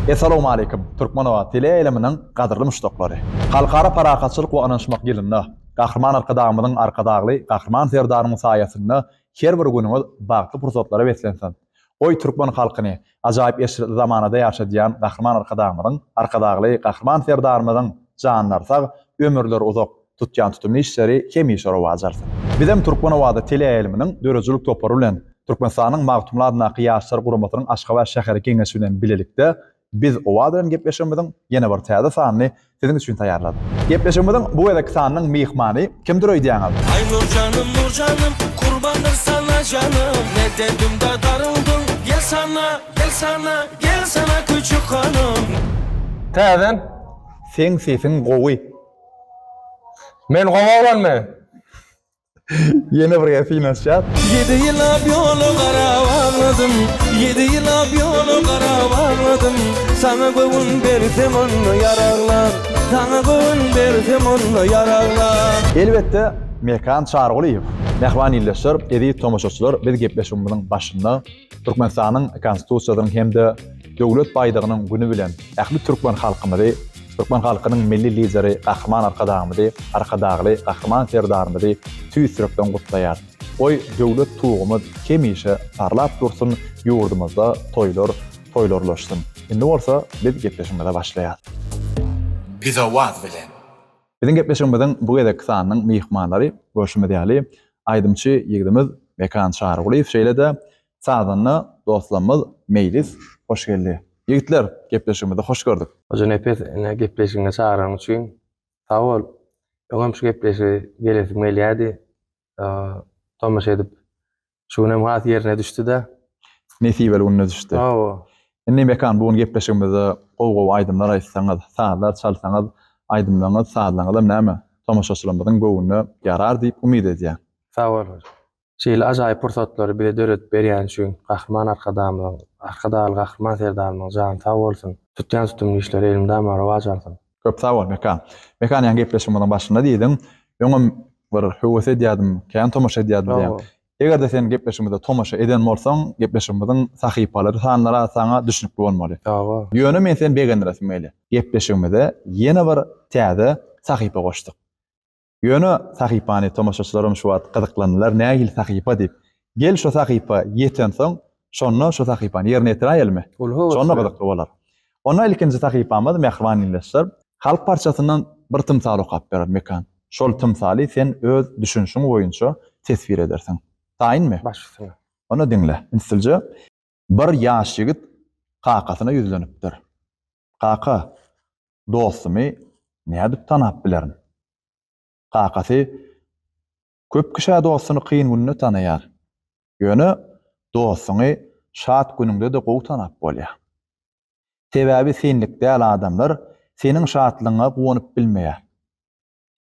Essalawmaleýkim, Türkmenobat teleýaýlymynyň gadyrly muşdaklary! Halkara parahatçylyk we ynanyşmak ýylynda Gahryman Arkadagymyzyň Arkadagly Gahryman Serdarymyň saýasynda her bir günüňiz bagtly pursatlara beslensin! Goý, türkmen halkyny ajaýyp eşretli zamanada ýaşadýan Gahryman Arkadagymyzyň, Arkadagly Gahryman Serdarymyzyň janlary sag, ömürleri uzak, tutýan tutumly işleri hemişe rowaç alsyn! Bizem Türkmen owazy teleýaýlymynyň döredijilik topary bilen Türkmenistanyň Magtymguly adyndaky Ýaşlar guramasynyň Aşgabat şäheri Geňeşi bilen bilelikde Biz owaz bilen gepleşigimiziň ýene bir täze sanyny siziň üçin taýýarladyk. Gepleşigimiziň bu gezekki sanynyň myhmany kimdir öýdýäňiz? Aý Nurjanym Nurjanym kurbandyr sana janym Ne dedim da daryldyň gel sana gel sana gel sana küçük hanym. Täzem. Seň sesiň gowy. Men gowy oglanmy? Ýene bir gezek synanyşýas. Ýedi ýyllap ýola garap agladym, Ýedi ýyllap ýola garap agladym. Saňa göwün bersem onda ýaraglar, Saňa göwün bersem onda ýaraglar. Elbetde, Mekan Çarygulyýew. Mähriban ildeşler, eziz tomaşaçylar, biz gepleşigimiziň başynda Türkmenistanyň Konstitusiýasynyň hem-de Döwlet baýdagynyň güni bilen ähli türkmen halkymyzy, türkmen halkynyň Milli Lideri Gahryman Arkadagymyzy, Arkadagly Gahryman Serdarymyzy tüýs ýürekden gutlaýarys. Goý, döwlet Tugumyz hemişe parlap dursun, ýurdumyzda toýlar toýlarlaşsyn! Indi bolsa biz gepleşigimize başlaýarys. Biz owaz bilen. Biziň gepleşigimiziň bu gezekki sanynyň myhmanlary, görşümiz ýaly, aýdymçy ýigidimiz Mekan Çarygulyýew, şeýle-de sazanda dostlarymyz Meýlis Hoşgeldi. Ýigitler, gepleşigimizi hoş gördük. Hojanepes, ine, gepleşigiňe çagyranyň üçin sag bol. Öňem şu gepleşige gelesim gelýärdi. Tomaşa edip Şu günem has ýerine düşdi-de. Nesibeli gününe düşdi. Hawa. Indi Mekan bu gün gepleşigimizde gowy-gowy aýdymlar aýtsaňyz, sazlar çalsaňyz, aýdymlaryňyz, sazlaryňyzam näme, tomaşaçylarymyzyň göwnüne ýarar diýip umyt edýän. Sag bol hojam. Şeýle ajaýyp pursatlary bize döredip berýäni üçin Gahryman Arkadagymyzyň, Arkadagly Gahryman Serdarymyzyň jany sag bolsun! Tutýan tutumly işleri elmydama rowaç alsyn! Köp sag bol Mekan. Mekan ýaňy gepleşigimiziň başynda diýdiň, öňem bir höwes edýärdim, kän tomaşa edýärdim diýýäň. Eger-de sen gepleşigimize tomaşa eden bolsaň, gepleşigimiziň sahypalary, sanlary saňa düşnükli bolmaly. Ýöne men seni begendiresim gelýär. Gepleşigimize ýene bir täze sahypa goşduk. Ýöne sahypany tomaşaçylaram şu wagt gyzyklandylar nähili sahypa diýip. Gel şo sahypa ýetensoň şonda şo sahypany ýerine ýetiräýelimi? Uly höwes Şonda bilen. gyzykly bolar. Onda ilkinji sahypamyz mähriban ildeşler halk parçasyndan bir tymsal okap berer Mekan. Şol tymsaly sen öz düşünişiň boýunça teswir edersiň. Taýynmy? Baş üstüne. Onda diňle ünslije. Bir ýaş ýigit kakasyna ýüzlenipdir. Kaka, dostumy nädip tanap bilerin? Kakasy, Köp kişä dostuny kyn günde tanaýar. Ýöne dostuňy şat günüňde-de gowy tanap bolýar. Sebäbi senlik däl adamlar seniň şatlygyňa guwanyp bilmeýär.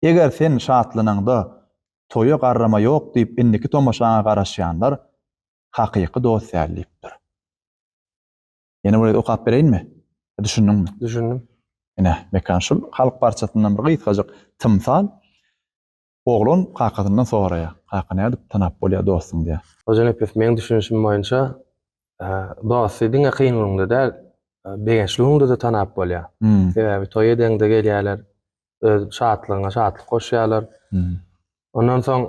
Eger sen şatlanaňda toýa garrama ýok diýip indiki tomaşaňa garaşýanlar hakyky dost däl diýipdir. Ýene bir gezek okap bereýinmi? Düşündiňmi? Düşündim. Ine, Mekan şul halk parçasyndan bir gysgajyk tymsal. Oglan kakasyndan soraýar. Kaka nädip tanap bolýar dostuňy diýýär. Hojanepes, meň düşünişim boýunça, dosty diňe kyn günüňde däl, begençli günüňde-de tanap bolýar. Sebäbi toý edeňde gelýärler, öz şatlygyňa şatlyk goşýarlar. Ondan soň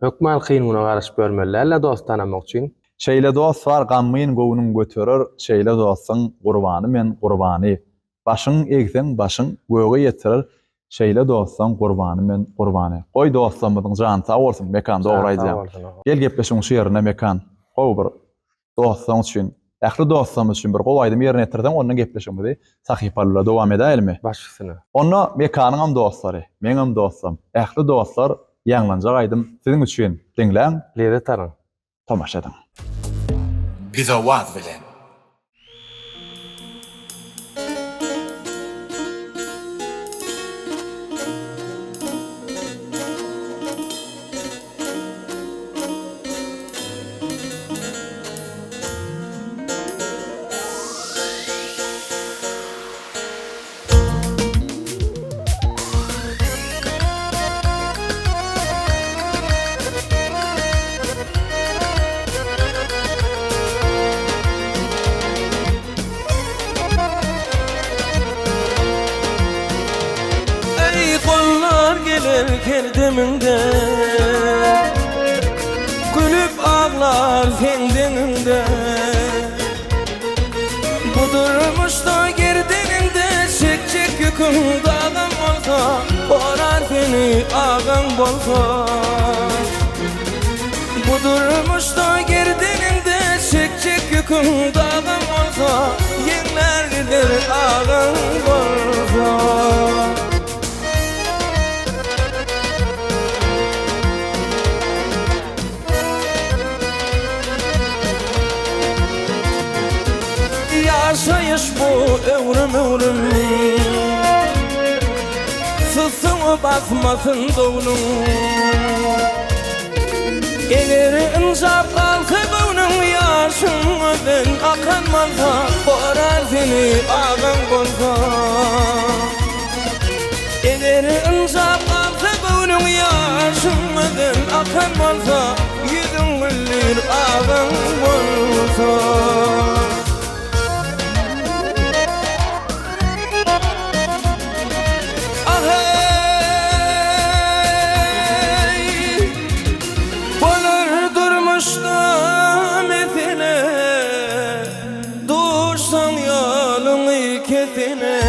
hökman kyn güne garaşyp ýörmeli däl-de dost tanamak üçin. Şeýle dost bar gamgyn göwnüň göterer şeýle dostuň gurbany men gurbany Başyň egseň başyň göge ýetirer şeýle dostlaň gurbany men gurbany Goý dostlarymyzyň jany sag bolsun Mekan dogry aýdýaň Gel gepleşigiň şu ýerinde Mekan gowy bir Dostlaň üçin, ähli dostlarymyz üçin bir gowy aýdym ýerine ýetirseň onda gepleşigimizi sahypaly bilen dowam edäýelimi? Baş üstüne. Onda Mekanyňam dostlary, meňem dostlarym, ähli dostlar ýaňlanjak aýdym siziň üçin diňläň. Lezzet alyň. Tomaşa ediň. Biz owaz bilen. geler her demiňde Gülüp aglar seň deňiňde Bu durmuşda gerdeniňde çekjek ýüküň dagam bolsa Gorar seni agaň bolsa Bu durmuşda gerdeniňde çekjek ýüküň dagam bolsa Ýeňlär gider agaň bolsa. Ýaşaýyş bu öwrüm-öwrüm Susuňy basmasyn dowluň Eger ynjap galsa göwnüň Ýaşyň gözden akan bolsa Gorar seni agaň bolsa Eger ynjap galsa göwnüň Ýaşyň gözden akan bolsa Ýüzüň güldür agaň bolsa. Aheý! Bolar durmuşda mesele, Duşsaň ýoluňy kesene.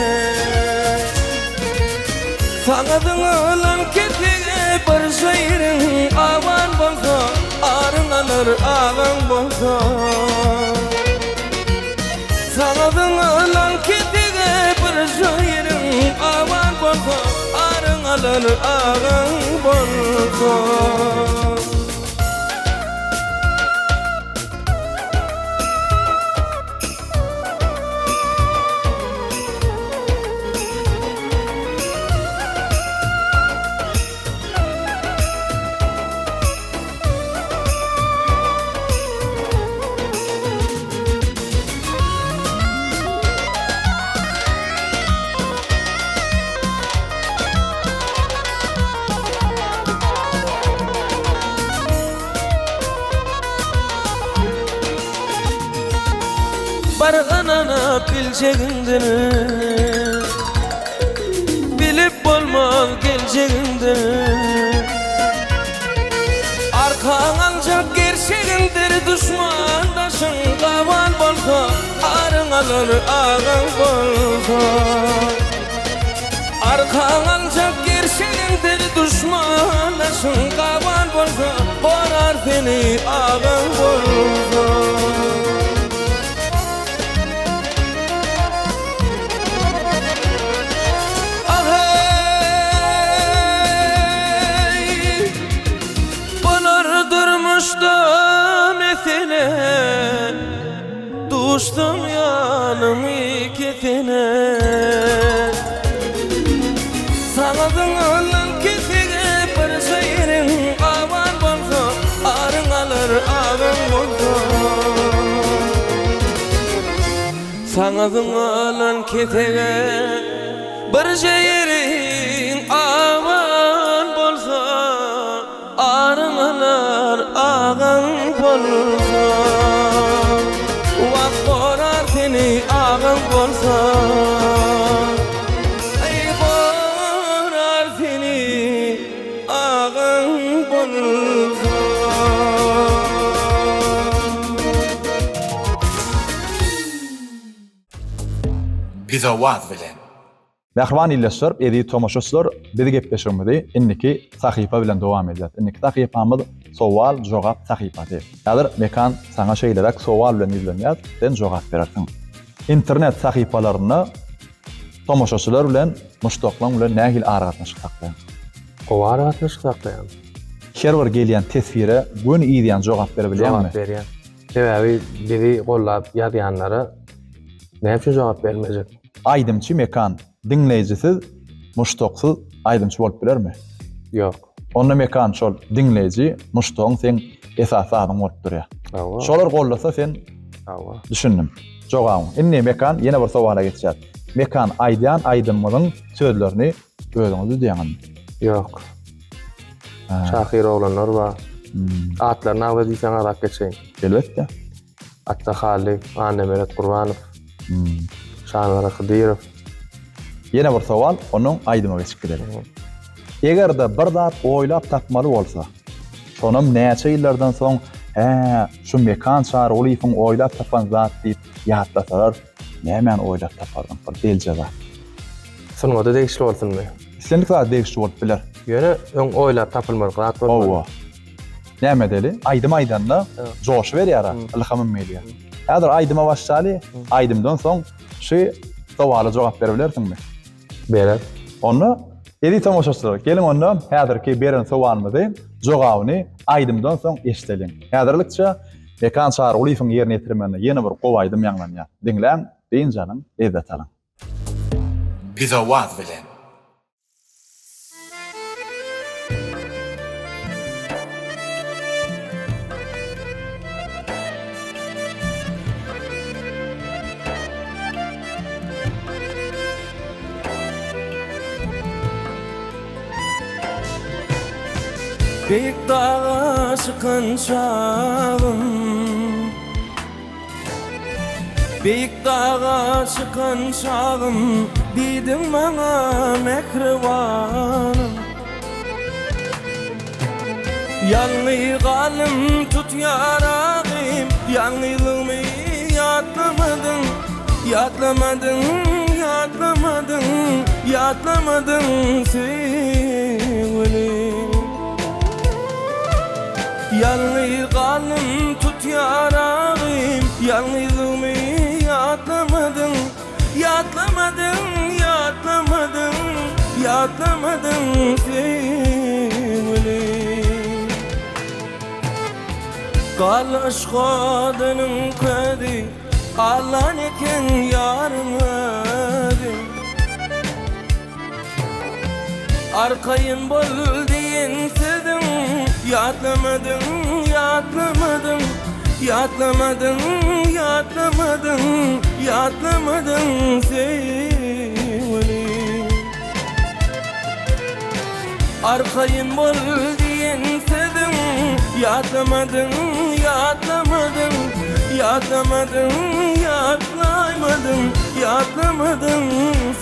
Saňa zyňylan kesege bir şeýriň aman bolsa, Aryň alar agaň bolsa. Saňa zyňylan kesege bir şeýriň aman bolsa, Aryň alar agaň bolsa. Bar ynanyp biljegiňdir Bilip bolmaz geljegiňdir Arkaň aljak gerçegiňdir Duşman daşyň gaban bolsa Aryň alar agaň bolsa Arkaň aljak gerçegiňdir Duşman daşyň gaban bolsa Gorar seni agaň bolsa. Aheý! Bolar durmuşda mesele, Duşsaň ýanyňy kesene. Saňa zyňylan kesege bir şeýriň aman bolsa, Aryň alar agaň bolsa. Saňa zyňylan kesege bir şeýriň aman bolsa, Aryň alar agaň bolsa. Wah gorar seni agaň bolsa. Eý gorar seni agaň bolsa. Bizowaz bilen. Mähriban ildeşler, eziz tomaşaçylar, biz gepleşigimizi indiki sahypa bilen dowam edýäris. Indiki sahypamyz sowal, jogap sahypasy. Häzir Mekan saňa şeýleräk sowal bilen ýüzlenýäs, sen jogap berersiň. Internet sahypalarynda tomaşaçylar bilen, muşdaklaň bilen nähili aragatnaşyk saklaýaň? Gowy aragatnaşyk saklaýan. Her bir gelýän teswire göni yzýan jogap berebilýäňmi? Jogap berýän. Sebäbi bizi gollap ýazýanlara näme üçin jogap bermejek? Aýdymçy Mekan diňleýjisiz, muşdaksyz aýdymçy bolup bilermi? Ýok. Onda Mekan şol diňleýji, muşdagyň seň esasy zadyň bolup durýar. Hawa. Şolar gollasa sen Hawa. Düşündim. Jogabyň. Indi Mekan ýene bir sowala geçýär. Mekan aýdýan aýdymyňyzyň sözlerini özüňiz düzýäňizmi? Ýok. Şahyr oglanlar bar. Hmm. Atlaryny agza diýseň agzap geçeýin. Elbetde. Atda Hally, Annameret Gurbanow, Hmm. Şanazar Hydyrow. Ýene bir sowal, ondan aýdyma geçip gidelim. Eger-de bir zat oýlap tapmaly bolsa, şonam näçe ýyllardan soň, Hä, şu Mekan Çarygulyýewiň oýlap tapan zat diýip ýatlasalar, nämäni oýlap tapardyň, bir delje zat. Sungata degişli bolsunmy? Islendik zada degişli bolup biler. Ýöne öň oýlap tapylmadyk zat bolmaly. Hawa. Näme edeli? Aýdym aýdanda joşy berýär-ä, ylhamym gelýär. Häzir aýdyma başlaly, aýdymdan soň şu sowala jogap berip bilersiňmi? Berer. Onda, eziz tomaşaçylar, geliň onda häzirki beren sowalymyzy jogabyny aýdymdan soň eşideliň. Häzirlikçe Mekan Çarygulyýewiň ýerine ýetirmeginde ýene bir gowy aýdym ýaňlanýar. Diňläň, dynç alyň, lezzet alyň. Bizowaz bilen. Beýik daga çykan çagym Beýik daga çykan çagym Diýdiň maňa mähribanym Ýalňyz galdym tutýar agym Ýalňyzlygmy ýatlamadyň Ýatlamadyň, ýatlamadyň Ýatlamadyň söýgülim Ýalňyz galdym tutýar agym Ýalňyzlygmy ýatlamadyň Ýatlamadyň, ýatlamadyň, ýatlamadyň söýgülim. Garly yşk odunyň közi, Allan eken ýaryň özi. Arkaýyn bol diýen sözüň Ýatlamadyň, ýatlamadyň Ýatlamadyň, ýatlamadyň Ýatlamadyň söýgüli. Arkaýyn bol diýen sözüň Ýatlamadyň, ýatlamadyň Ýatlamadyň, ýatlaýmadyň Ýatlamadyň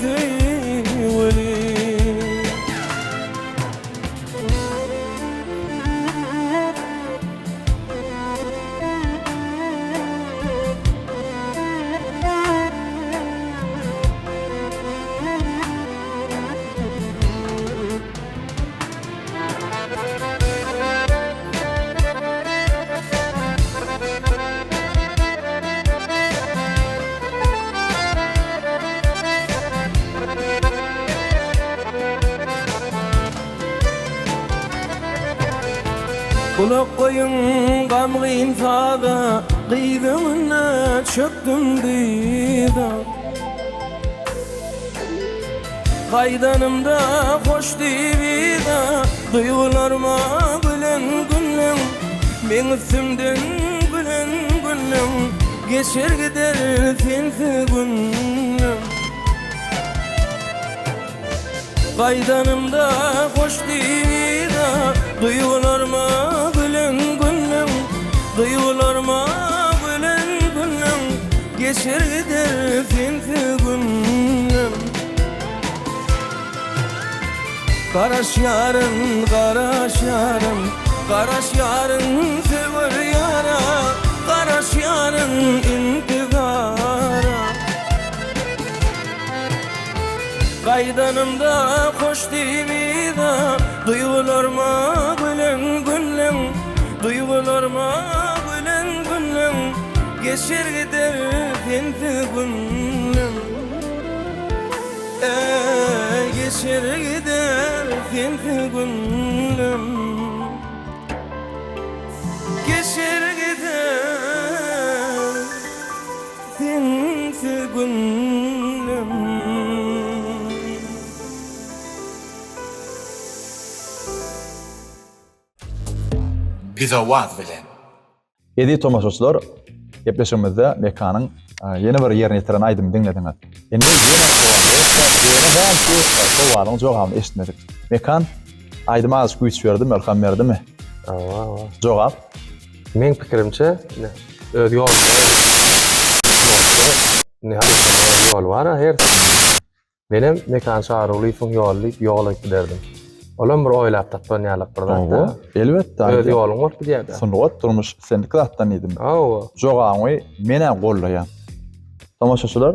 söýgüli. Gulak goýuň gamgyn saza, Gyz öňünde çökdüm dyza. Gaýdanymda hoş diýip-de, Duýgularma gülen günleň, Meň üstümden gülen günleň, Geçer gider sensiz günlem. Gaýdanymda hoş diýip-de, Duýgularma gülen günleň, Duýgularma gülen günleň, Geçer gider sensiz günlem. Garaşýaryn, garaşýaryn, Garaşýaryn söwer ýara, Garaşýaryn intizara. Gaýdanymda hoş diýip-de, Duýgularma gülen günleň, Duýgularma gülen günleň, Geçer gider sensiz günlem. Eý, geçer gider sensiz günlem. Geçer gider sensiz günlem. Bizowaz bilen. Eziz tomaşaçylar, gepleşigimizde Mekanyň ýene bir ýerine ýetiren aýdymyny diňlediňiz. Indi ýene sowalyň jogabyny eşitmedik. Mekan, aýdym azajyk güýç berdimi, ylham berdimi? Hawa, hawa. Jogap? Meň pikirimçe, öz ýol ýol bar-a her Menem Mekan Çarygulyýewiň ýoly diýip ýol aýyp giderdim. Olam bir oýlap tapylan ýalak bir zat da. Elbetde. Öz ýoluň bolup gidýär-de. Sungat durmuş islendik zatdan diýdim. Hawa. Jogabyňy men-ä gollaýan. Tomaşaçylar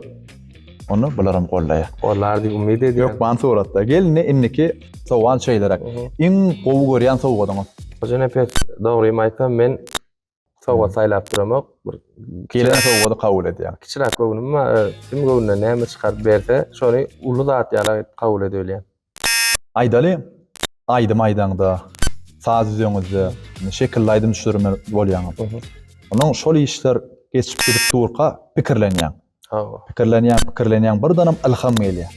ony bularam gollaýar. Gollar diýip umyt edýän. Hökman suratda. Gel indi indiki sowal şeýleräk. Iň gowy görýän sowgadyňyz? Hojanepes, dogrymy aýtsam men Sowgat saýlap duramok. Bir gelen sowgady kabul edýän. Kiçiräk göwnüm bar. Kim göwnünden näme çykaryp berse, şony uly zat ýaly edip kabul edibilýän. Aýdaly, aýdym aýdaňda, saz düzeňizde, şekilli aýdym düşürmeli bolýaňyz. Onnoň şol işler geçip gidip durka pikirlenýäň. Hawa. Pikirlenýäň, pikirlenýäň, birdenem ylham gelýär.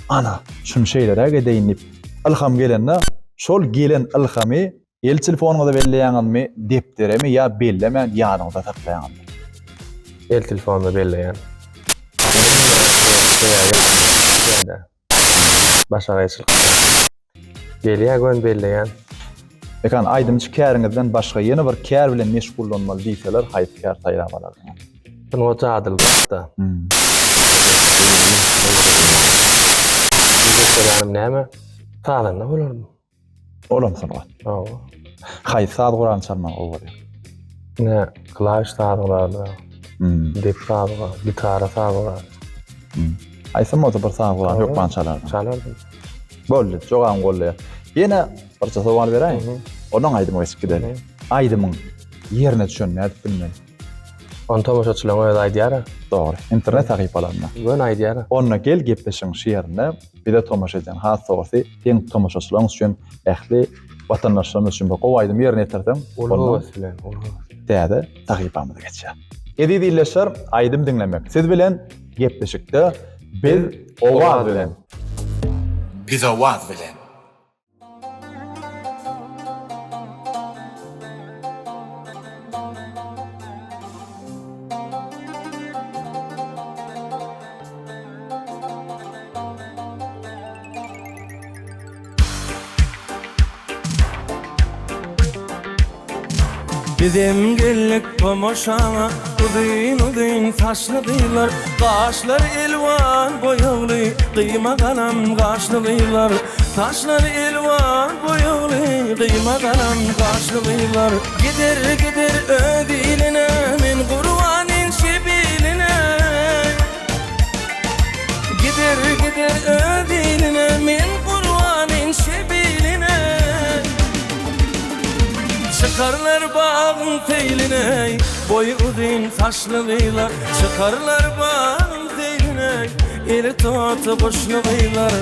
Ana, şuny şeýleräk edeýin diýip, ylham gelende, şol gelen ylhamy El telefonyňyza belleýäňizmi, depderemi ýa bellemän ýadyňyzda saklaýaňyzmy? El telefonuma belleýän. Sebäbi başagaýçylyk gelýär göni belleýän. Mekan, aýdymçy käriňizden başga ýene bir kär bilen meşgullanmaly diýseler haýsy kär saýlap alardyňyz? Sungat jadyly zatda. Näme? Sazanda bolardym. Olam sungat. Hawa. Haýsy saz guralyny çalmagy gowy görýäň? Ine, klawiş saz guraly, Hmm. dep saz guraly, gitara saz guraly. Hmm. Haýsam bolsa bir saz guraly hökman çalardyň. Çalardym. Boldy, jogabyň goldaýar. Ýene birje sowal beräýin. Ondan aýdyma geçip gideli. Aýdymyň ýerine düşenini nädip bilmeli? Ony tomaşaçylaryň özi aýdýar-a. Dogry. Internet sahypalarynda. Göni aýdýar-a. Onda gel gepleşigiň şu ýerinde bize tomaşa edýän has dogrusy seň tomaşaçylaryň üçin ähli watandaşlarymyz üçin bir gowy aýdym ýerine ýetirseň Uly höwes bilen, uly höwes. Täze sahypamyza geçýär. Eziz ildeşler, aýdym diňlemek siz bilen gepleşikde biz Owaz bilen. Biz Owaz bilen. Bizem geldik tomaşaňa Uzyn-uzyn saçly gyzlar Gaşlary elwan boýagly Gyýma galam gaşly gyzlar Saçlary elwan boýagly Gyýma galam gaşly gyzlar Gider gider öz iline Men gurban inçe biline Gider gider öz iline Men gurban inçe biline Çykarlar bagyň seýline Boýy uzyn saçly gyzlar Çykarlar bagyň seýline Eli toty guşly gyzlar.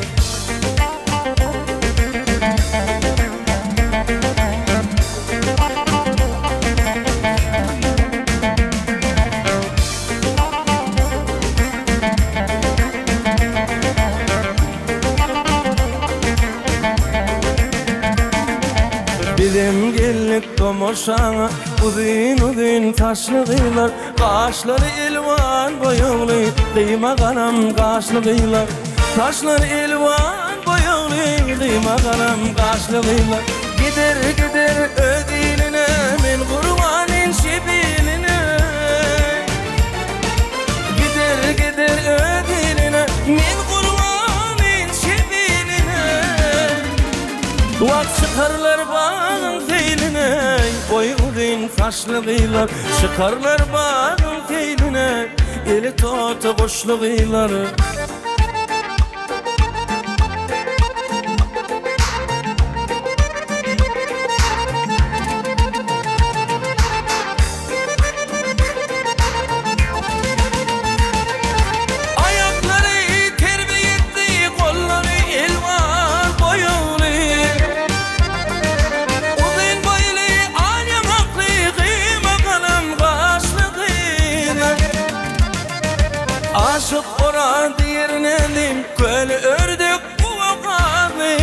Bizem geldik tomaşaňa Uzyn-uzyn saçly gyzlar Gaşlary elwan boýagly Gyýma galam gaşly gyzlar Saçlary elwan boýagly Gyýma galam gaşly gyzlar Gider gider öz iline Men gurban inçe biline Gider gider öz iline Men gurban inçe biline Wah çykarlar bagyň seýline Boýy uzyn saçly gyzlar Çykarlar bagyň seýline Eli toty guşly gyzlar. Aýaklary terbiýetli, gollary elwan boýagly. Uzyn boýly, al ýaňakly, gyýma galam gaşly gyzlar. Aşyk Oraz diýernedim, köli ördek guwa gazly.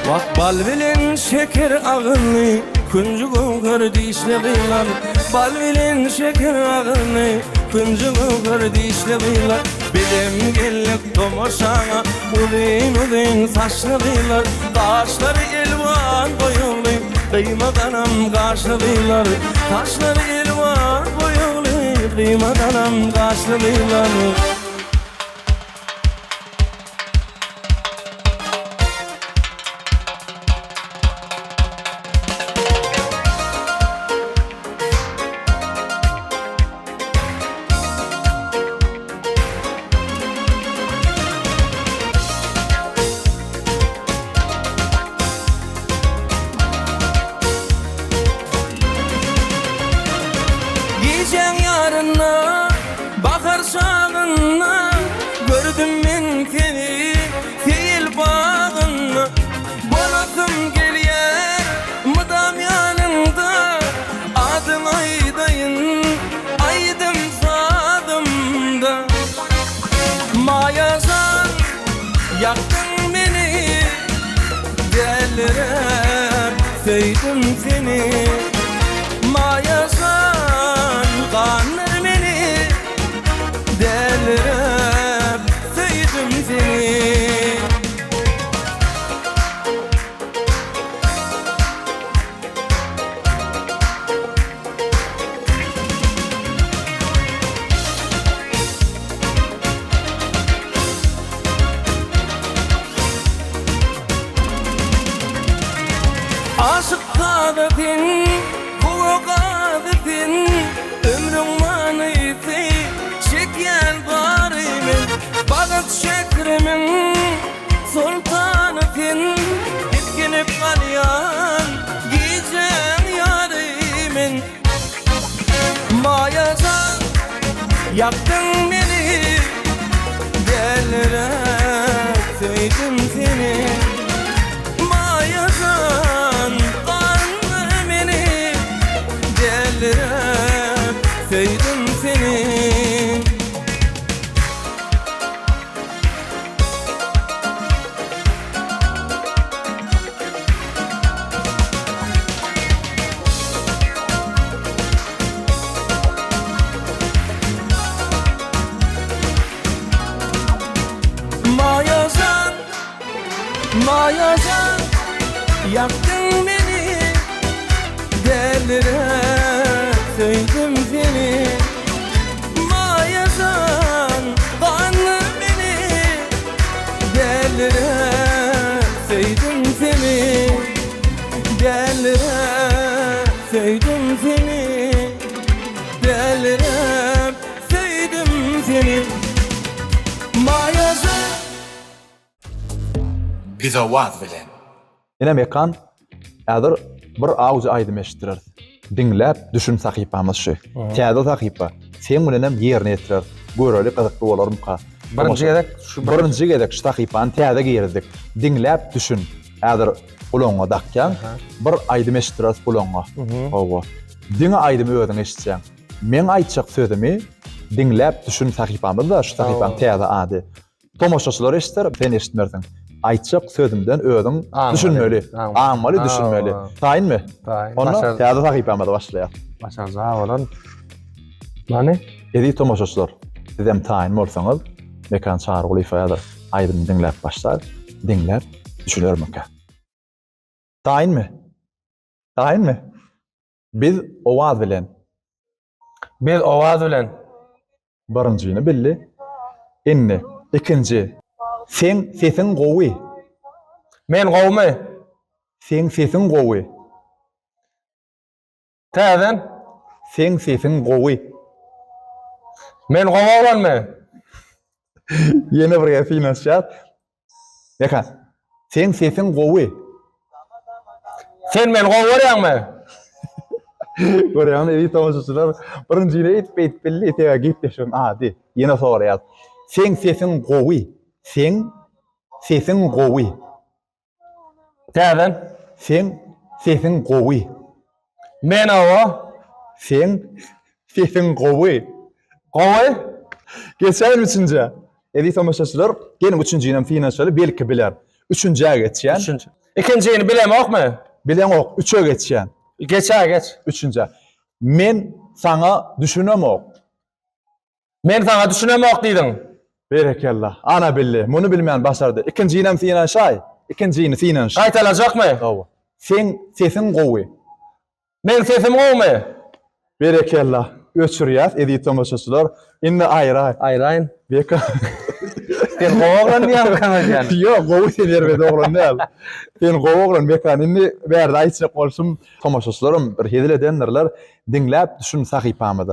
Wah bal bilen şeker agylly, Künji göwher dişli gyzlar. Bal bilen şeker agylly, Künji göwher dişli gyzlar. Bizem geldik tomaşaňa, Uzyn-uzyn saçly gyzlar. Gaşlary elwan boýagly, Gyýma galam gaşly gyzlar. Saçlary elwan boýagly, Gyýma galam gaşly gyzlar. Ýakdyň meni Däliräp söýdüm seni Maýa jan gandyr meni Däliräp söýdüm seni. Aşyk sada sen, gowy gazy sen, Ömrüň manysy çekýän bary men. Bagyt şährimiň soltany sen, Tisginip galýan gijäň ýary men. Maýa jan, ýakdyň meni, Däliräp söýdüm seni. Maýa jan, gandyr meni, Däliräp söýdüm seni. Maýa jan, Maýa jan, ýakdyň meni, Däliräp söýdüm seni. Maýa jan, gandyr meni, Däliräp söýdüm seni. Däliräp söýdüm seni. Däliräp söýdüm seni. Maýa jan. Biz owaz bilen. Ine Mekan, häzir bir awjy aýdym eşitdireris. Diňläp düşün sahypamyz şu. Täze sahypa. Seň bilenem ýerine ýetireris. Göreli gyzykly bolarmyka. Birinji gezek şu birinji gezek şu sahypany täze girizdik. Diňläp düşün. Häzir gulagyňa dakýaň. Bir aýdym eşitdireris gulagyňa. Hawa. Diňe aýdymy özüň eşitjäň. Meň aýtjak sözümi diňläp düşün sahypamyz-da şu sahypaň täze ady. Tomaşaçylar eşider, sen eşitmersiň. Aýtjak sözümden özüň düşünmeli. Aňmaly, düşünmeli. Taýynmy? Taýyn. Onda täze sahypamyza başlaýas. Başarjagy bolan. Many? Eziz tomaşaçylar, sizem taýyn bolsaňyz, Mekan Çarygulyýew häzir aýdymy diňläp başlar. Diňläp düşünermikä? Taýynmy? Taýynmy? Biz owaz bilen. Biz owaz bilen. Birinjini bildi. Indi ikinji. Seň sesiň gowy. Men gowumy? Seň sesiň gowy. Täzeden. Seň sesiň gowy. Men gowy oglanmy? Ýene bir gezek synanyşýas. Mekan, seň sesiň gowy. Sen meni gowy görýäňmi? Görýäňmi, eziz tomaşaçylar, birinjini eýdip eýdip bildi, sebäbi gepleşigiň ady. Ýene soraýas. Seň sesiň gowy. Seň sesiň gowy. Täzeden. Seň sesiň gowy. Men hawa. Seň sesiň gowy. Gowy. Geçäýin üçünjä. Eziz tomaşaçylar, geliň üçünjinem synanyşaly, belki biler. Üçünjä geçýän. Üçünji. Ikinjini bilemokmy? Bileňok, üçe geçýän. Geçä geç. Üçünjä. Men saňa düşünemok. Men saňa düşünemok diýdiň. Berekella. Ana bildi. Muny bilmän başardy. Ikinjinem synanyşaý. Ikinjini synanyş. Gaýtalajakmy? Hawa. Seň sesiň gowy. Meň sesim gowumy? Berekella. Öçürýäs, eziz tomaşaçylar. Indi aýraý. Aýraýyn. Beka. Sen gowy oglan diýýäňmi öýdýän? Ýok, gowy sen erbet oglan däl. Sen gowy oglan Bekan. Indi bärde aýtjak bolşum, tomaşaçylaram bir hezil edendirler. Diňläp düşün sahypamyzy.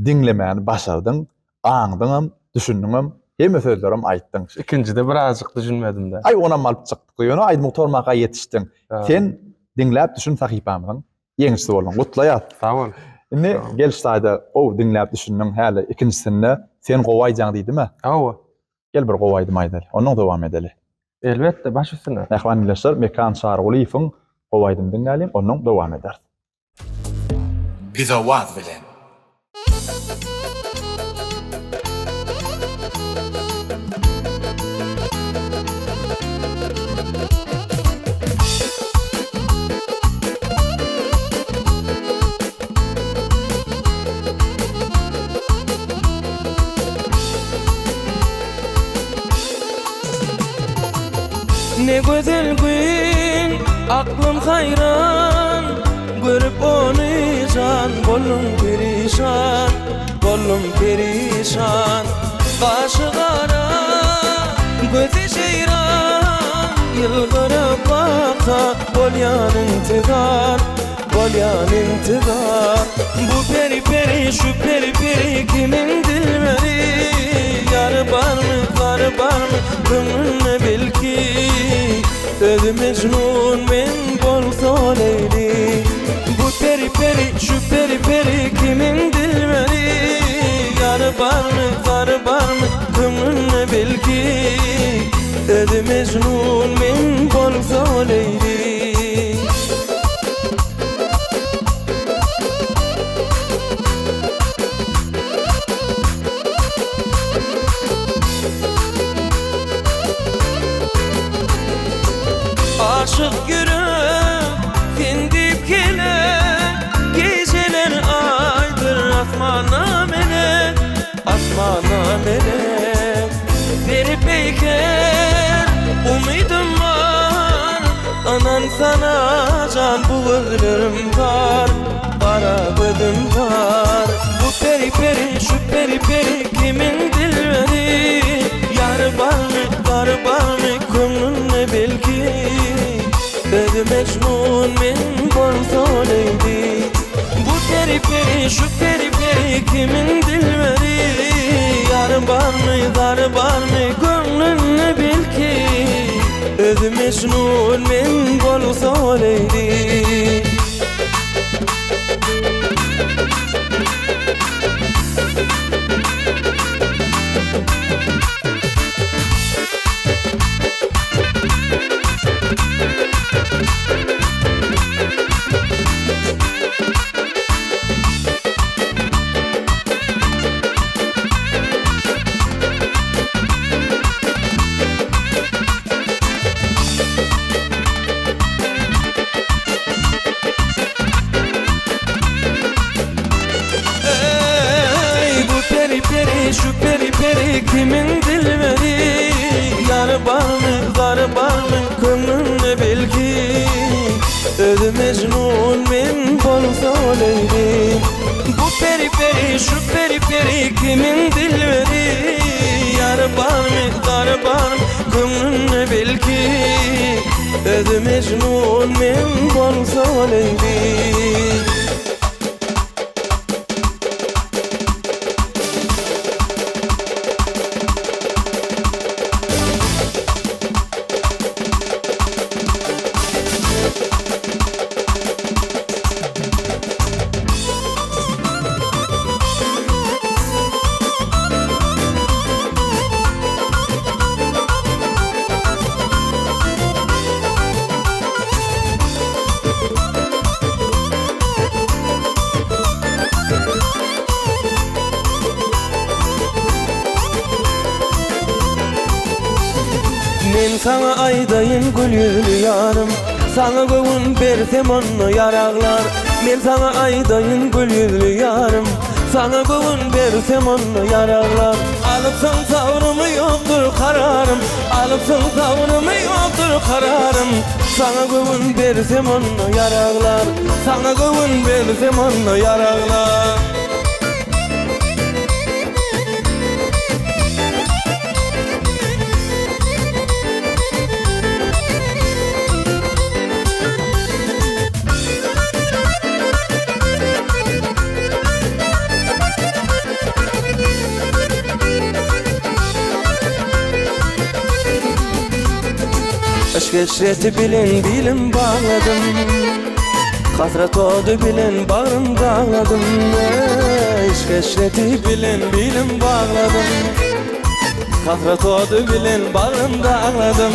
Diňlemäni başardyň, aňdyňam, düşündiňem, hemme sözlerem aýtdyň. Ikinjide birazjyk düşünmedim-de. Aý, onam alyp çykdyk. Ýöne aýdym gutarmaka ýetişdiň. Sen diňläp düşün sahypamyzyň ýeňijisi bolduň. Gutlaýas. Sag bol. Indi gel şu taýda gowy diňläp düşündiň. Häli ikinjisinde sen gowy aýdýaň diýdim-ä. Hawa. Gel bir gowy aýdym aýdaly. Ondan dowam edeli. Elbetde, baş üstüne. Mähriban ildeşler, Mekan Çarygulyýewiň gowy aýdymy diňläliň, ondan dowam ederis. Biz owaz bilen. Ne gözel gün, aklym haýran, Görüp ony jan boldum perişan, Boldum perişan. Gaşy gara, gözi jeýran, Ýylgyryp baksa bolýan intizar, Bolýan intizar. Bu peri peri, şu peri peri kimiň dilberi, Ýary barmy, zary barmy, köňlünde belki, Özi Mejnun, men bolsa Leýli. Bu peri peri, şu peri peri kimiň dilberi, Ýary barmy, zary barmy, köňlünde belki, Özi Mejnun, men bolsa Leýli. Aşyk ýürek sen diýip gelen, Gijeler aýdyr asmana melek, Asmana melek. Peri peýker umydym bar, Ynan sana jan bu gözlerim bar, Gara gözüm bar. Bu peri peri şu peri peri kimiň dilberi, Ýary barmy zary barmy köňlünde belki, Özi Mejnun men bolsa Leýli. Bu peri peri şu peri peri kimiň dilberi, Ýary barmy zary barmy köňlünde belki, Özi Mejnun men bolsa Leýli. Eý, bu peri peri, şu peri peri kimiň dilberi, Ýary barmy, zary barmy, köňlünde belki, Özi Mejnun, men bolsa Leýli. Bu peri peri, şu peri peri kimiň dilberi, Ýary barmy, zary barmy, köňlünde belki, Özi Mejnun, men bolsa Leýli. Men saňa aýdaýyn gül ýüzli ýarym, Saňa göwün bersem onda ýaraglar. Men saňa aýdaýyn gül ýüzli ýarym, Saňa göwün bersem onda ýaraglar. Alypsyň sabrymy ýokdur kararym, Alypsyň sabrymy ýokdur kararym. Saňa göwün bersem onda ýaraglar, Saňa göwün bersem onda ýaraglar. Yşk eşreti bilen bilim bagladym, Hasrat ody bilen bagrym dagladym. Yşk eşreti bilen bilim bagladym, Hasrat ody bilen bagrym dagladym.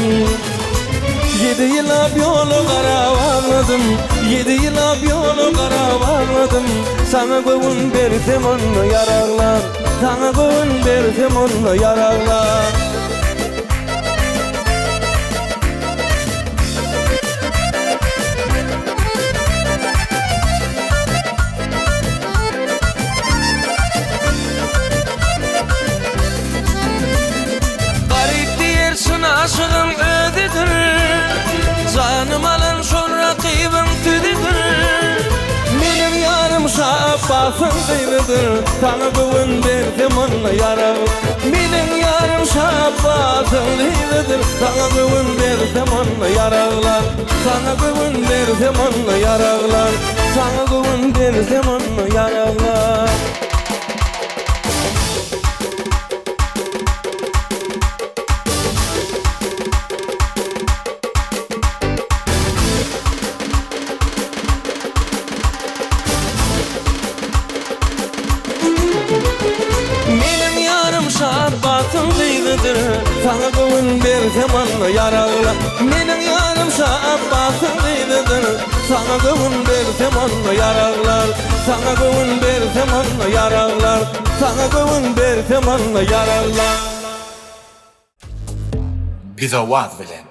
Ýedi ýyllap ýoly gara bagladym, Ýedi ýyllap ýoly gara bagladym. Saňa göwün bersem onda ýaraglar, Saňa göwün bersem onda ýaraglar. Garyp diýer çyn aşygyň özüdir. Şaabbasyň gyzydyr, Saňa göwün bersem onda ýarar. Meniň ýarym Şaabbasyň gyzydyr, Saňa göwün bersem onda ýaraglar. Saňa göwün bersem onda ýaraglar. Saňa göwün bersem onda ýaraglar. Meniň ýarym Şaabbasyň gyzydyr, Saňa göwün bersem onda ýaragla. Meniň ýarym Şaabbasyň gyzydyr, Saňa göwün bersem onda ýaraglar. Saňa göwün bersem onda ýaraglar. Saňa göwün bersem onda ýaraglar. Bizowaz bilen.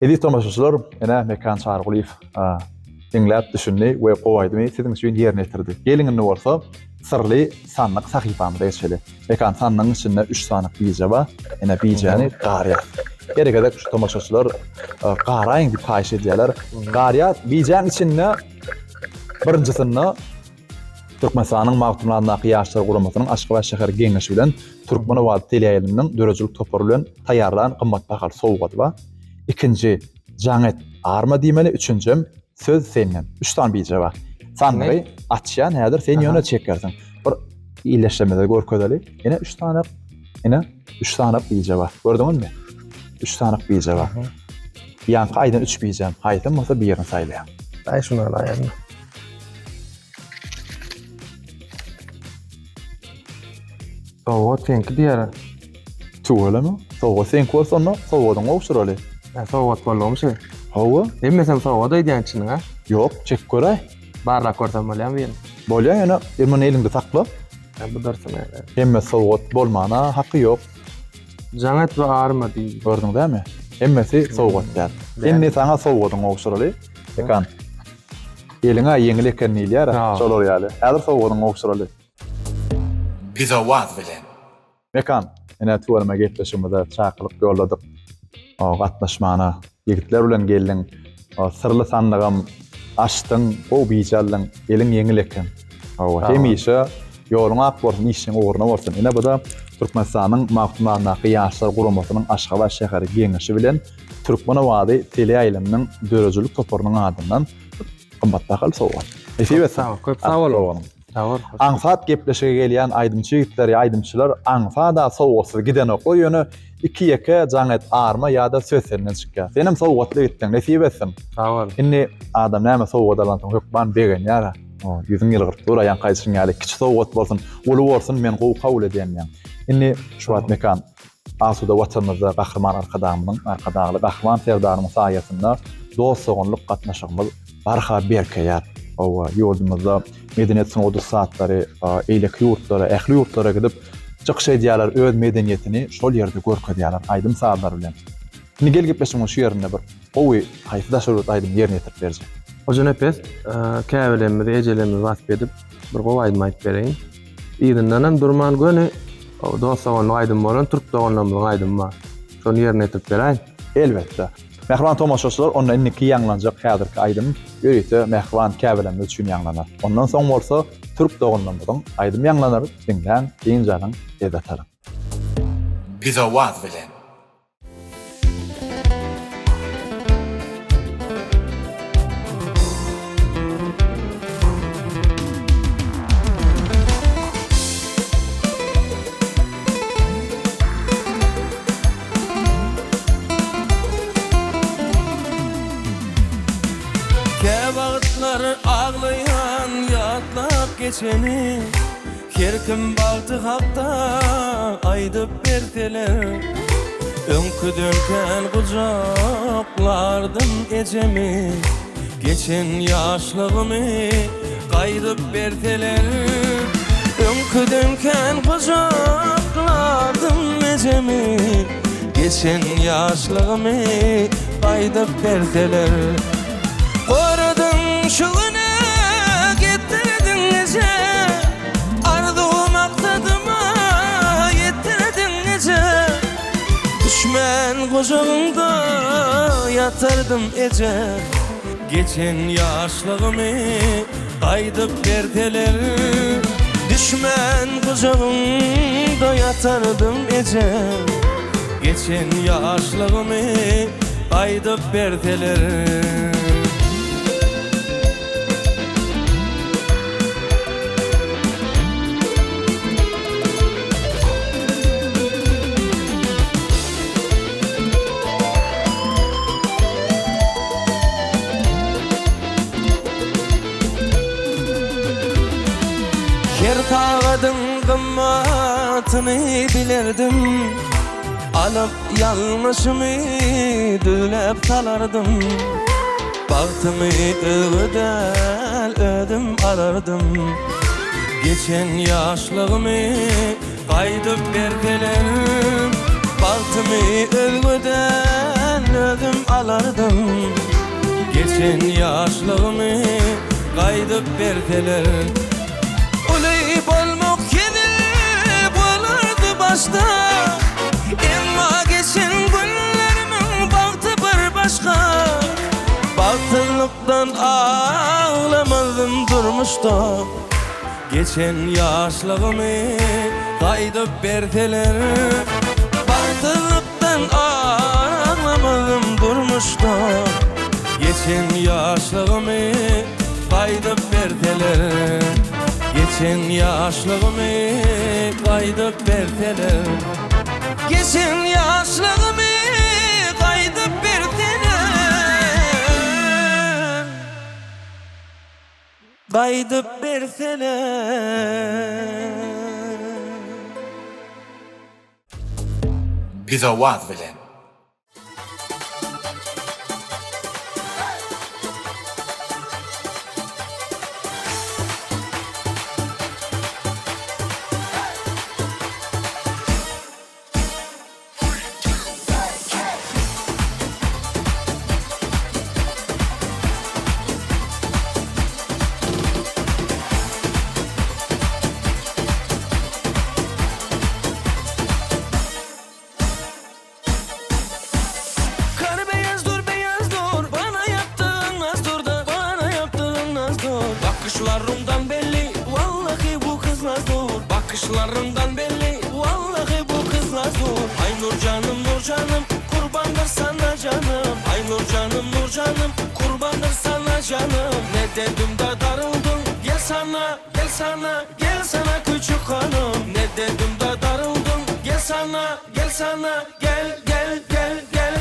Eziz tomaşaçylar, ene Mekan Çarygulyýew diňläp düşündi we gowy aýdymy siziň üçin ýerine ýetirdi. Geliň indi bolsa syrly sandyk sahypamyza geçeli. Mekan sandygyň içinde 3 sany bije bar. Ene bijäni garýas. Her gezek şu tomaşaçylar garaýyň diýip haýyş edýärler. Garýas bijäň içinde birinjisinde Türkmenistanyň Magtymguly adyndaky Ýaşlar guramasynyň Aşgabat şäher Geňeşi bilen Türkmen owazy teleýaýlymynyň döredijilik topary bilen taýýarlan gymmat bahaly sowgady bar. Ikinji, Jaň et, arma diýmeli, üçünjem, Söz senden. Üç sany bije bar. Sandygy açýan häzir sen ýöne çekersiň. Bir illeşdirmede görkezeli. Ine üç sany, ine üç sany bije bar. Gördüňizmi? Üç sany bije bar. Ýaňky aýdan üç bijem. Haýsam bolsa birini saýlaýaň. Aý şuny alaýyn. Sowgat seňki diýýär. Tüweleme. Sowgat seňki bolsa onda sowgadyňy gowşuraly. Hä, sowgat boldugymy şu? Hawa. Hemmesem sowgat öýdýän çynyň-a? Ýok, çekip göräý. Barlap görsem bolýamy birini? Bolýar ýöne bir muny eliňde sakla. Hä, bu dursun hä. Hemme sowgat bolmana haky ýok. Jaň et we arma diý. Gördüň dämi? Hemmesi sowgat däl. Indi saňa sowgadyňy gowşuraly. Ekan. Eliň-ä ýeňil eken diýilýär-ä, şolar ýaly. Häzir sowgadyňy gowşuraly. Bizowaz bilen. Mekan, ine tüweleme gepleşigimize çakylyk ýolladyk. Gatnaşmana ýigitler bilen geldiň. Syrly sandygam açdyň, gowy bije aldyň. Eliň ýeňil eken. Hawa, hemişe ýoluň ak bolsun, işiň ugruna bolsun. Ine bu-da Türkmenistanyň Magtymguly adyndaky Ýaşlar guramasynyň Aşgabat şäheri Geňeşi bilen Türkmen owazy teleýaýlymynyň döredijilik toparynyň adyndan gymmat bahaly sowgat. Nesip etsin. Sag bol, köp sag boluň. Sag bol. Aňsat gepleşige gelýän aýdymçy ýigitler ýa aýdymçylar aňsada sowgatsyz gidenoklar ýöne iki ýeke jaň et arma ýa-da söz senden çykýar. Senem sowgatly gitdiň nesip etsin. Sag bol. Indi adam näme sowgat alansoň hökman begenýär. Ýüzüň ýylgyryp dur ýaňky aýdyşyň ýaly kiçi sowgat bolsun, uly bolsun men gowy kabul edýän diýýäň. Indi şu wagt Mekan Asuda Watanymyzda Gahryman Arkadagymyzyň, Arkadagly Gahryman Serdarymyň saýasynda dost-doganlyk gatnaşygymyz barha berkeýär. Hawa, ýurdumyzda medeniýet sungat ussatlary eýleki ýurtlara, ähli ýurtlara gidip çykyş edýärler, öz medeniýetini şol ýerde görkezýärler aýdym-sazlar bilen. Indi gel gepleşigiň şu ýerinde bir gowy haýsy daşary ýurt aýdymy ýerine ýetirip berjek? Hojanepes, käbelerimizi, ejelerimizi wasp edip, bir gowy aýdym aýdyp bereýin. Yzyndanam durman göni dost-doganlyk aýdymy bolan türk doganlarymyzyň aýdymy bar. Şony ýerine ýetirip beräýin. Elbetde. Mähriban tomaşaçylar, onda indiki ýaňlanjak häzirki aýdym ýörite mähriban käbelerimiz üçin ýaňlanar. Ondan soň bolsa türk doganlarymyzyň aýdymy ýaňlanar, diňläň, dynç alyň, lezzet alyň. Bizowaz bilen. Käwagtlar aglaýan ýatlap geçeni. Her kim bagty hakda aýdyp berseler, Öňküden kän gujaklardym ejemi, Geçen ýaşlygymy gaýdyp berseler, Öňküden kän gujaklardym ejemi, Geçen ýaşlygymy gaýdyp berseler. Goradyň şu güne getirdiň eje Arzuw maksadyma ýetirdiň eje Düşmän gujagyňda ýatardym eje Geçen ýaşlygymy gaýdyp berseler. Düşmän gujagyňda ýatardym eje Geçen ýaşlygymy gaýdyp berseler. Her sagadyň gymmatyny bilerdim, Alyp ýalňyşymy düzläp salardym. Bagtymy özge däl, özüm alardym. Geçen ýaşlygymy gaýdyp berseler, Bagtymy özge däl, özüm alardym. Geçen ýaşlygymy gaýdyp berseler. Uly bolmak hezil bolardy başda, Emma geçen günlerimiň bagty bir başga. Bagtsyzlykdan aglamazdym durmuşda, Geçen ýaşlygymy gaýdyp berseler. Bagtsyzlykdan aglamadym durmuşda, Geçen ýaşlygymy gaýdyp berseler. Geçen ýaşlygymy gaýdyp berseler. Geçen ýaşlygymy gaýdyp berseler. Gaýdyp bersene. Bizowaz bilen. Kar beyaz dur beyaz dur Bana yaptığın naz dur da Bana yaptığın naz dur Bakışlarından belli Vallahi bu kız naz dur Bakışlarından belli Vallahi bu kız naz dur Ay nur canım nur canım Kurbandır sana canım Ay nur canım nur canım Kurbandır sana canım Ne dedim de darıldın Gel sana gel sana Gel sana küçük hanım Ne dedim de darıldın Gel sana gel sana Gel gel gel gel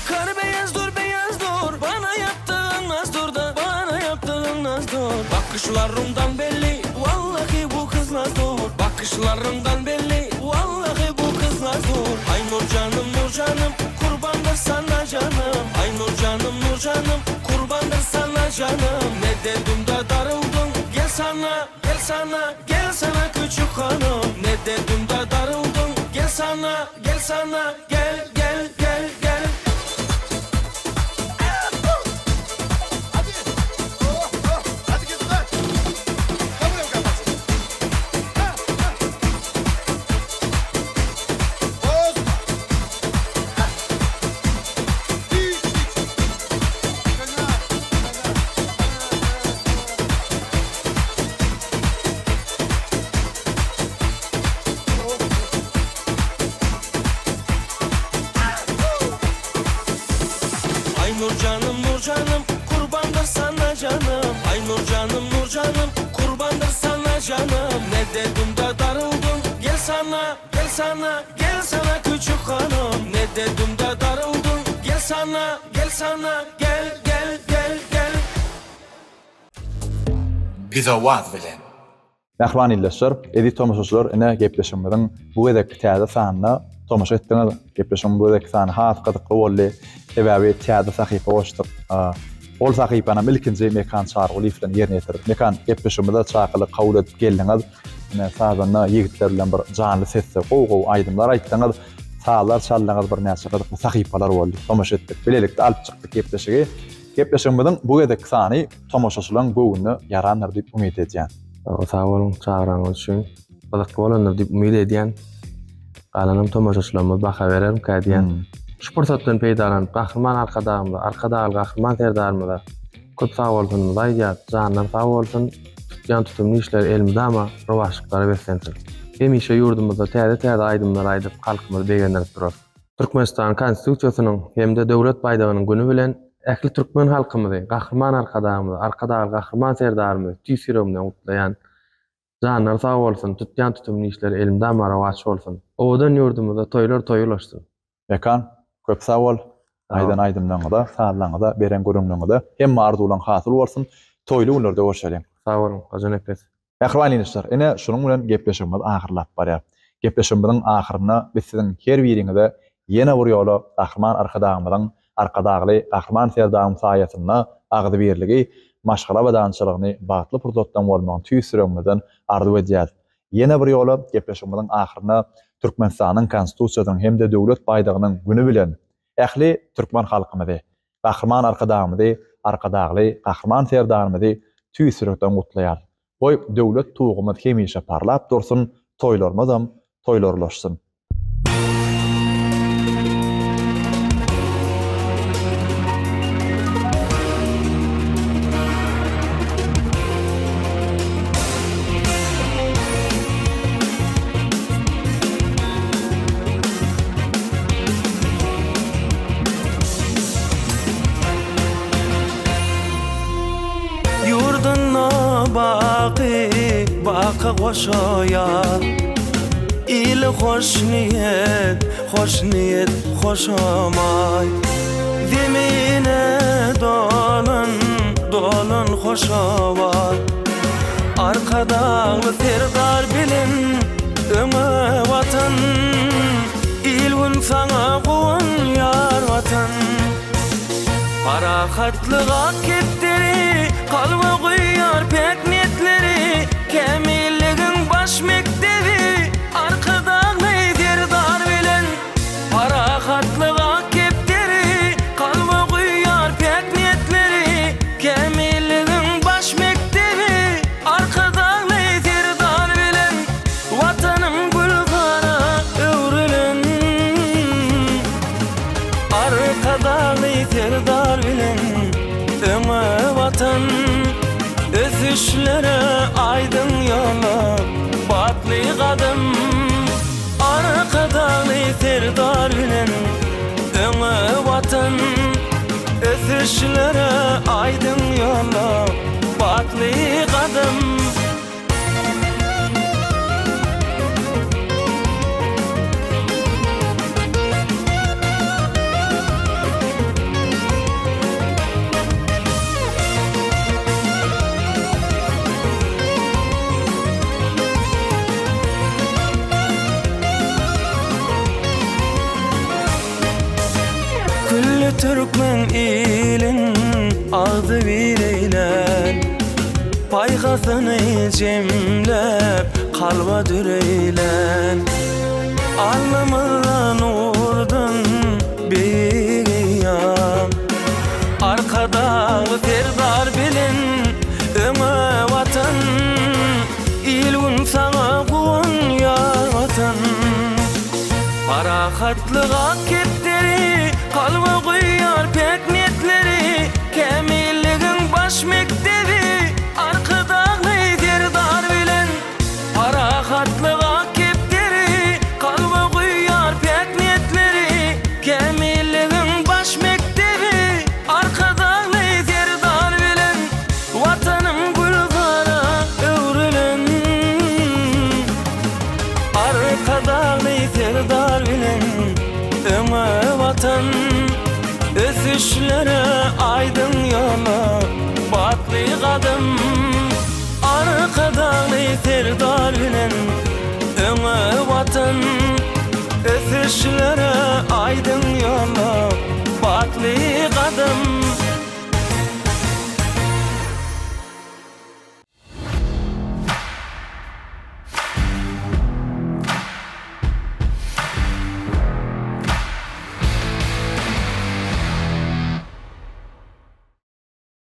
Kar beyaz dur beyaz dur Bana yaptığın naz dur da Bana yaptığın naz dur Bakışlarından belli Vallahi bu kız naz dur Bakışlarından belli Vallahi bu kız naz dur Ay nur canım nur canım Kurbandır sana canım Ay nur canım nur canım Kurbandır sana canım Ne dedim de darıldın Gel sana gel sana Gel sana küçük hanım Ne dedim de darıldın Gel sana gel sana Gel gel gel gel Ay nur canım nur canım kurbandır sana canım Ay nur canım nur canım kurbandır sana canım Ne dedim de darıldın gel sana gel sana gel sana küçük hanım Ne dedim de darıldın gel sana gel sana gel gel gel gel Bizowaz bilen. Mähriban ildeşler, eziz tomaşaçylar, ine gepleşigimiziň bu gezekki täze sanyna tomaşa etdiňiz. Gepleşigiň bu gezekki sany has gyzykly boldy. Sebäbi täze sahypa goşduk. Ol sahypanam ilkinji Mekan Çarygulyýew bilen ýerine ýetirdik. Mekan, gepleşigimize çakylyk kabul edip geldiňiz. Ine, sazanda ýigitler bilen bir janly sesde gowy-gowy aýdymlar aýtdyňyz, sazlar çaldyňyz, birnäçe gyzykly sahypalar boldy. Tomaşa etdik. Bilelikde alyp çykdyk gepleşigi. Gepleşigimiziň bu gezekki sany tomaşaçylaryň göwnüne ýarandyr diýip umyt edýän. Sag boluň çagyranyňyz üçin. Gyzykly bolandyr diýip umyt edýän. Galanam tomaşaçylarymyz baha berermikä diýýän. Şu pursatdan peýdalanyp Gahryman Arkadagymyza, Arkadagly Gahryman Serdarymyza köp sag bolsunymyzy aýdýas. Janlary sag bolsun, tutýan tutumly işleri elmydama rowaçlyklara beslensin. Hemişe ýurdumyzda täze-täze aýdymlar aýdyp halkymyzy begendirip durarys. Türkmenistanyň Konstitusiýasynyň hem-de Döwlet baýdagynyň güni bilen ähli türkmen halkymyzy, Gahryman Arkadagymyzy, Arkadagly Gahryman Serdarymyzy tüýs ýüregimden gutlaýan. Janlary sag bolsun, tutýan tutumly işleri elmydama rowaç bolsun. Owadan ýurdumyzda toýlar toýa ulaşsyn. Mekan, köp sag bol. Aýdan aýdymlaryňyza, sazlaryňyza, beren gürrüňleriňize hemme arzuwlaryň hasyl bolsun. Toýly günlerde görşeliň. Sag boluň, Hojanepes. Mähriban ildeşler, ine şunuň bilen gepleşigimiz ahyrlap barýar. Gepleşigimiziň ahyrynda biz siziň her biriňize ýene bir ýola Gahryman Arkadagymyzyň, Arkadagly Gahryman Serdaryň saýasynda agzybirligi, maşgala abadançylygyny, bagtly pursatlaryň bolmagyny tüýs ýüregimizden arzuw edýäris. Ýene bir ýola gepleşigimiziň ahyrynda Türkmenistanyň Konstitusiýasynyň hem-de Döwlet baýdagynyň güni bilen ähli türkmen halkymyzy, Gahryman Arkadagymyzy, Arkadagly Gahryman Serdarymyzy tüýs ýürekden gutlaýarys. Goý, döwlet tugumyz hemişe parlap dursun, toýlarymyzam toýlarlaşsyn! Ýurdunda baky baka goşaýar Ili hoşniýet, hoşniýet hoşamaý Zemine dolan, dolan hoş owaz Arkadagly Serdar bilen öňe Watan Il-gün saňa guwanýar Watan Parahatlyk ak kepderi, Kalba guýýar päk niýetleri, Kämilligiň baş mekdebi, Arkadagly Serdar bilen. Parahatlyk ak kepderi, Kalba guýýar päk niýetleri, Kämilligiň baş mekdebi, Arkadagly Serdar bilen. Watanym gülzara öwrülen. Arkadagly Serdar bilen öňe Watan, Ösüşlere aýdyň ýola batly gadam. Arkadagly Serdar bilen öňe Watan, Ösüşlere aýdyň ýola batly gadam. Külli türkmen ilin agzybir eýlän, Paýhasyny jemläp kalba dür eýlän. Alnymyzda nurdan beýik eýýam, Arkadagly Serdar bilen öňe Watan! Il-gün saňa guwanýar Watan! Parahatlyk ak kepderi, Kalba guýýar päk niýetleri, Kämilligiň baş mekdebi, Arkadagly Serdar bilen. Parahatlyk ak kepderi, Kalba guýýar päk niýetleri, Kämilligiň baş mekdebi, Arkadagly Serdar bilen. Watanym gülzara öwrülen. Arkadagly Serdar bilen öňe Watan, Ösüşlere aýdyň ýola batly gadam. Arkadagly Serdar bilen öňe Watan, Ösüşlere aýdyň ýola batly gadam.